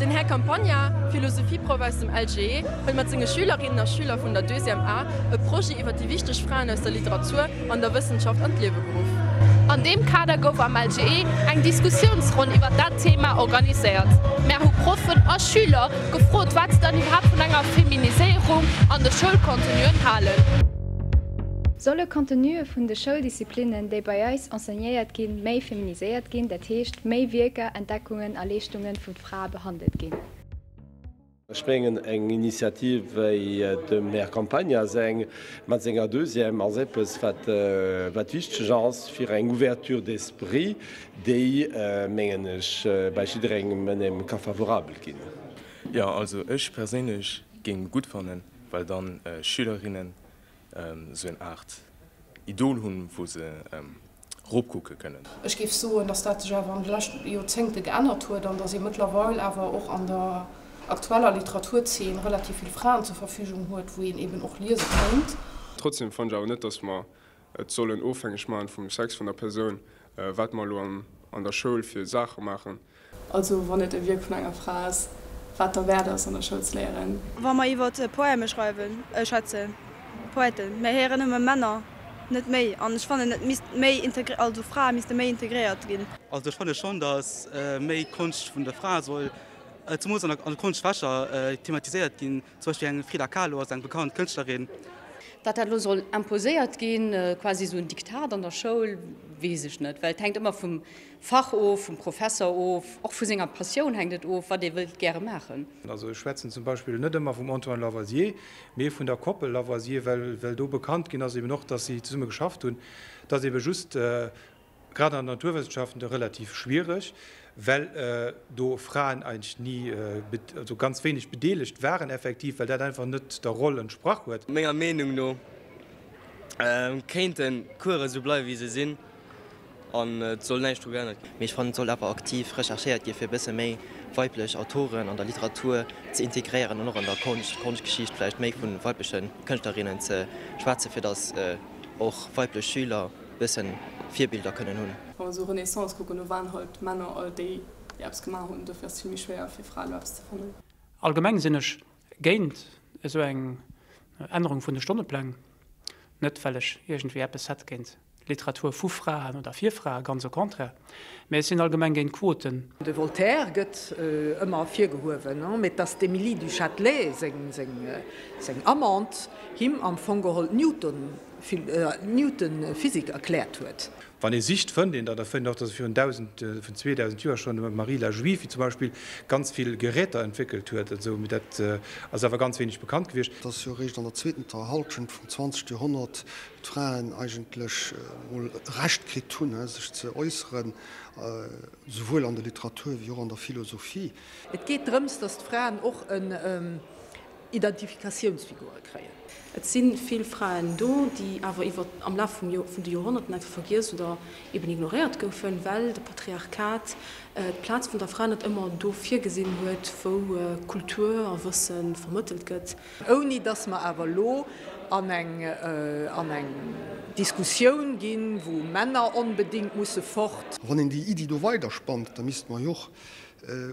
Den Här Campagna, Philosophieproff aus dem LGE, huet mat senge Schülerinnen a Schüler vun der Deuxième A e Projet iwwer déi wichteg Fraen aus der Literatur an der Wëssenschaft an d'Liewe geruff. An deem Kader gouf am LGE eng Diskussiounsronn iwwer dat Thema organiséiert. Mär hu Proffen a Schüler gefrot, wat se dann iwwerhaapt vun enger Feminiséierung an de Schoulcontenuen halen. Solle Contenue vun de Schouldisziplinnen, déi bei eis enseignéiert ginn, méi feminiséiert ginn, dat heescht méi Wierker, Entdeckungen a Leeschtungen vun Frae behandelt ginn? Ech mengen, eng Initiativ wéi dem Här Campagna seng mat senger Deuxième ass eppes, wat wat wichteg ass fir eng Ouverture d'esprit, déi, mengen ech, bei jidderengem ënnem ka favorabel ginn. Jo, also ech perséinlech géing gutt fannen, well dann Schülerinnen esou eng Aart Idol hunn, wou se ropkucke kënnen. Ech géif soen, datt dat sech awer an de leschte Joerzéngte geännert huet an datt ee mëttlerweil awer och an der aktueller Literaturzeen relativ vill Fraen zur Verfügung huet, wou een eben och liese kéint. Trotzdem fannen ech awer net, dass mer et sollen ofhängeg maachen vum Sex vun der Persoun, wat mer elo an der Schoul fir Saache maachen. Also wann et e Wierk vun enger Fra ass, wat derwäert ass an der Schoul ze léieren. Wa mer iwwer Poème schreiwen, schwätzen, Poèten, mir héieren ëmmer Männer, net méi. An ech fannen, et misst méi integr-, also Frae misste méi integréiert ginn. Also ech fanne schonn, datt méi Konscht vun de Frae soll, zemools an de Konschtfächer, thematiséiert ginn. Zum Beispill eng Frida Kahlo ass eng bekannt Kënschtlerin. Datt dat elo soll imposéiert ginn, quasi esou en Diktat an der Schoul, weess ech net, well et hänkt ëmmer vum Fach of, vum Professer of, och vu senger Passioun hänkt et of, wat ee wëllt gäre maachen. Also ech schwätzen zum Beispill net ëmmer vum Antoine Lavoisier, mee vun der Koppel Lavoisier, well well do bekannt ginn ass eben och, datt si zesumme geschafft hunn. Et ass ebe just grad an den Naturwëssenschaften relativ schwiereg, well do Fraen eigentlech ni, also ganz wéineg bedeelegt waren effektiv, well dat einfach net der Roll entsprach huet. Menger Meenung no kéinten d'Coursen esou bleiwen wéi se sinn. An et soll näischt dru geännert ginn. Mee ech fannen, et sollt awer aktiv recherchéiert gi fir e bësse méi weiblech Autoren an der Literatur ze integréieren an och an der Konscht, Konschtgeschicht vläicht méi vu weibleche Kënschtlerinnen ze schwätzen, fir datt och weiblech Schüler e bëssen Virbilder kënnen hunn. Wa mer esou Renaissance kucken, do waren halt d'Männer all déi, déi eppes gemaach hunn. Dofir ass et vill méi schwéier fir Frae elo eppes ze fannen. Allgemeng sinn ech géint esou eng Ännerung vun de Stonnepläng. Net well ech iergendwéi eppes hätt géint Literatur vu Fraen oder fir Fraen, ganz au contraire, mä ech sinn allgemeng géint Quoten. De Voltaire gëtt ëmmer ervirgehuewen, mee dass d'Emilie du Châtelet, seng Amante, him am Fong geholl d'Newton-Physik erkläert huet. Wann ee sicht, fënnt een der. Da fënnt een och, dass et virun 1.000, vun 2.000 Joer schonn d'Marie la Juive zum Beispill ganz vill Geräter entwéckelt huet an esou. Mee dat ass awer ganz wéineg bekannt gewiescht. Et ass jo eréischt an der zweeter Halschent vum 20. Joerhonnert d'Fraen eigentlech mol Recht kritt hunn, sech ze äusseren, souwuel an der Literatur wéi och an der Philosophie. Et geet drëms, dass d'Fraen och en Identifikatiounsfigure kréien. Et si vill Fraen do, déi awer iwwer am Laf vum vun de Joerhonnerten einfach vergiess oder eben ignoréiert goufen, well de Patriarchat d'Plaz vun der Fra net ëmmer do virgesinn huet, wou Kultur a Wësse vermëttelt gëtt. Ouni dass mer awer elo an eng an eng Diskussioun ginn, wou Männer onbedéngt musse fort. Wann een déi Iddi do weiderspannt, da misste mer jo och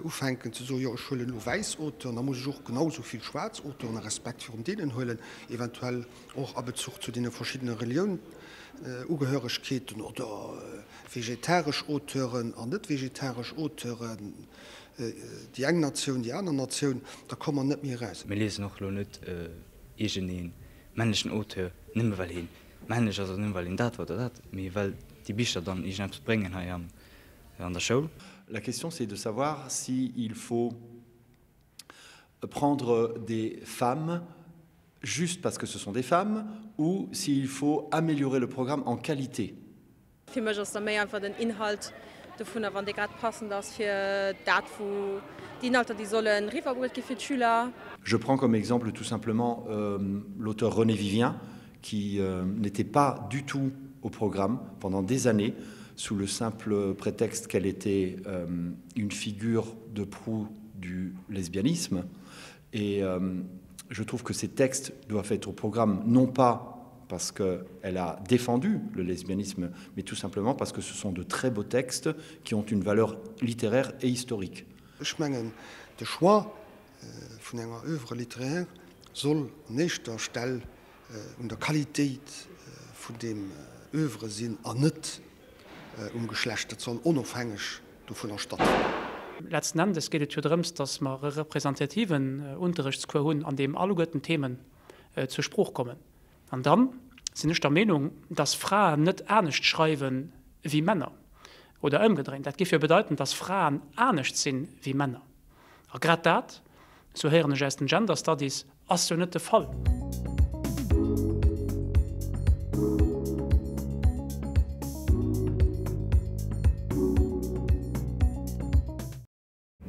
ufänken ze soen, jo ech huelen elo wäiss Auteuren, da muss ech och genau esou vill schwaarz Auteuren a Respekt virun deenen huelen, eventuell och a Bezuch zu deene verschiddene Reliounugehöregkeeten oder vegetaresch Auteuren an net vegetaresch Auteuren, déi eng Natioun, déi aner Natioun, da komme mer net méi eraus. Mir liesen och elo net iergendee männlechen Auteur, nëmme well hee männlech ass oder nëmme well hien dat oder dat, mee well déi Bicher dann iergendeppes bréngen hei am an der Schoul. La question c'est de savoir si il faut prendre des femmes juste parce que ce sont des femmes ou s'il faut améliorer le programme en qualité. Fir mech ass da méi einfach den Inhalt dovunner, wann dee grad passend ass fir dat wou déi Inhalter déi solle riwwerbruet gi fir d'Schüler. Je prends comme exemple tout simplement euh, l'auteur René Vivien qui euh, n'était pas du tout au programme pendant des années sous le simple prétexte qu'elle était euh, une figure de proue du lesbianisme et euh, je trouve que ces textes doivent être au programme non pas parce qu'elle a défendu le lesbianisme mais tout simplement parce que ce sont de très beaux textes qui ont une valeur littéraire et historique. Ech mengen, De Choix vun enger Oeuvre littéraire soll un éischter Stell un der Qualitéit vun deem Oeuvre sinn an net um Geschlecht. Dat soll onofhängeg dovunner stattfannen. Letzten Endes geet et jo drëms, dass mer e representativen Unterrichtscours hunn, an deem alleguerten d'Themen zur Sprooch kommen. An dann sinn ech der Meenung, dass Fraen net anescht schreiwe wéi Männer. Oder ëmgedréint, dat géif jo bedeiten, dass Fraen anescht sinn wéi Männer. A grad dat, sou héieren ech aus den Gender Studies, ass jo net de Fall.